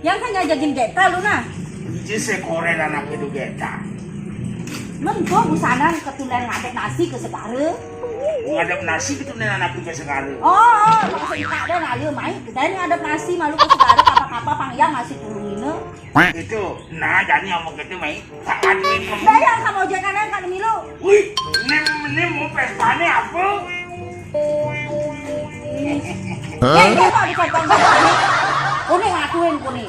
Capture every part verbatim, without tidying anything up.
Yang kan nyajagin Geta lu nah. Ije sekoren anak itu Geta. Mengko busanan ketulen ngadep nasi ke segara. Ngadep nasi ketulen anak itu ke segara. Oh, oh, maksud tak ada nah, ayo mai. Kita ngadep nasi malu ke segara, apa-apa pangyang nasi tulungina. Itu, nah, jani omong gitu, mai. Saat ini kamu. Bayang sama ojek kanan kan milu. Wih, nem, nem mau pestane apa? Hah? Ini kok dikotong. Kuni ngakuin kuni.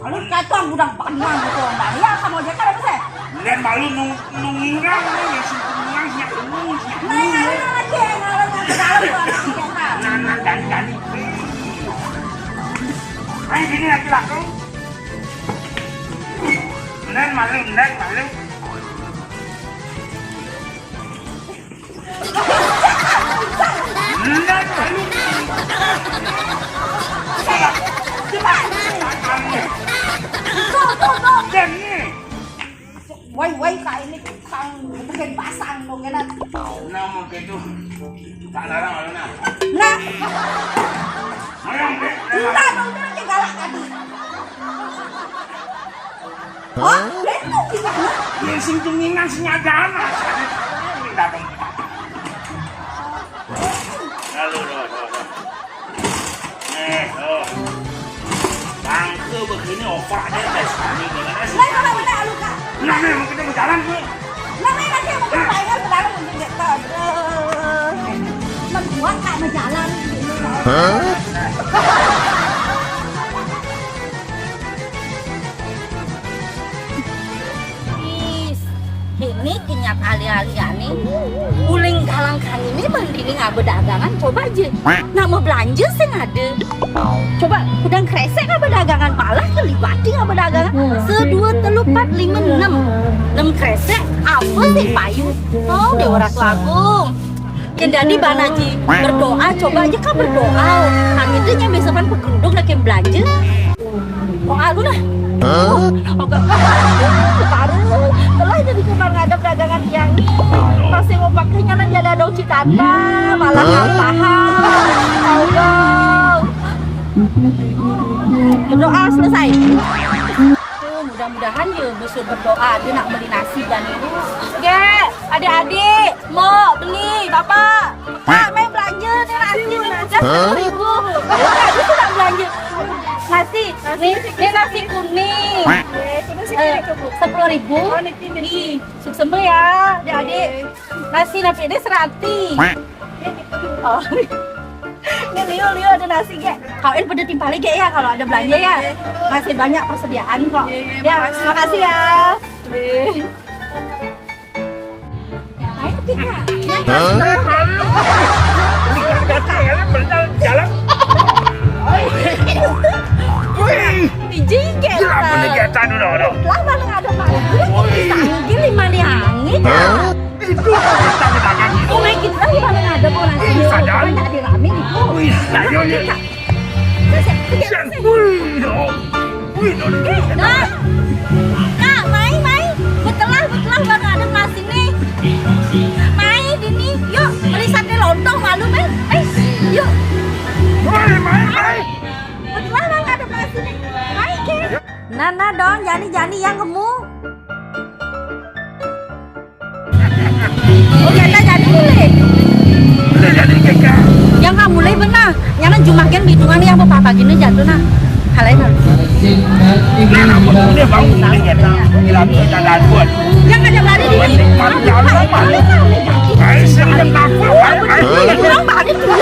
Lalu kacang gudang banang gitu. Nah, iya sama ojek kanan sih. Nen malu nung nung ngingang nih, ya sih ngingang sih lu sih. Nah, ngalah lagi, ngalah lagi dalam gua anak ojek kan. Nah, nah, jani jani. Ayo sini lagi laku. Nen malu, nen malu. Nen malu. Tuh, tuh, tuh. Nen nih. Wai, wai, kak ini kang bikin pasang dong ya, Nat. Nah, mau gitu. Tak larang, nah. Nah. Ayo, Dek. Enggak, dong, dia lagi galak tadi. Hah? Hah? Dia tuh gimana? Ya, sing tumingan, sing ada anak. Ini datang. Lalu, loh, loh, loh. Eh, oh. Bangke begini opak deh, guys. Ini gimana sih? Lah, kalau benar, lu, Kak. Nah, memang kita mau jalan, gue. Lah, memang dia mau ke Thailand, ke dalam, untuk dia, Kak. Aduh. Membuat, Kak, mau jalan, gitu. Hah? Is, ini kenyat alih-alih ane. Uling galang kang ini mending ngaba dagangan, coba aja. Nama belanja sing ada. Coba udang kresek ngaba dagangan malah kelibati ngaba dagangan. Sedua, telu, empat, lima, enam. Enam kresek apa sih payu? Oh, Dewa Ratu Agung. Yang dadi bana ji berdoa, coba aja kak berdoa. Kami tuh nyampe sopan pegeruduk lagi belanja. Kok aku dah? Hah? Oke, baru telah jadi cuma ngadep dagangan tiang nih. Pasti mau pakainya lah jadi ada citata, malah nggak paham. Tahu dong. Berdoa selesai. Tuh, mudah-mudahan ya besok berdoa dia nak beli nasi dan itu. Gek, adik-adik, mau beli, bapak. Kak, main belanja nih nasi nih, udah sepuluh ribu. Kak, itu sudah belanja. Nasi, nih, ini nasi kuning. Eh, sepuluh ribu. Nih, sukses ya, adik-adik. Nasi napi ini serati. Oh. Ini liu, liu ada nasi, Gek. Kawin pada timpali, Gek, ya, kalau ada belanja ya. Masih banyak persediaan kok. Ya, makasih ya. Hah? Jalan. Wih. Ijing ke. Gila, bener ya, tanu, no, no. Lah, mana ada mana? Gila, kita gila, mana angin? Hah? Itu kita menangani. Oh, kita gimana ada mau nasi? Ih, sadar. Banyak di rame itu. Wih, ayo, nih. Wih, no. Wih, no. Nah, nah, mai, mai. Betelah, betelah, baru ada masih nih. Mai, dini, yuk, beli sate lontong malu, mai. Eh, yuk. Mai, mai, mai. Betelah, baru ada masih nih. Mai, ke. Nah, nah, dong, jani, jani yang gemuk. Oh, kita jadi mulai. Udah jadi, Kak. Yang nggak mulai benar. Nyana jumah gen hitungan yang bapak gini jatuh nah. Halai nah. Nah, aku udah bangun ini ya, nah. Gila, kita dan buat. Yang ada lari di sini. Mati, mati, mati. Ayo, sini, kenapa? Ayo, ayo. Kurang banget tuh.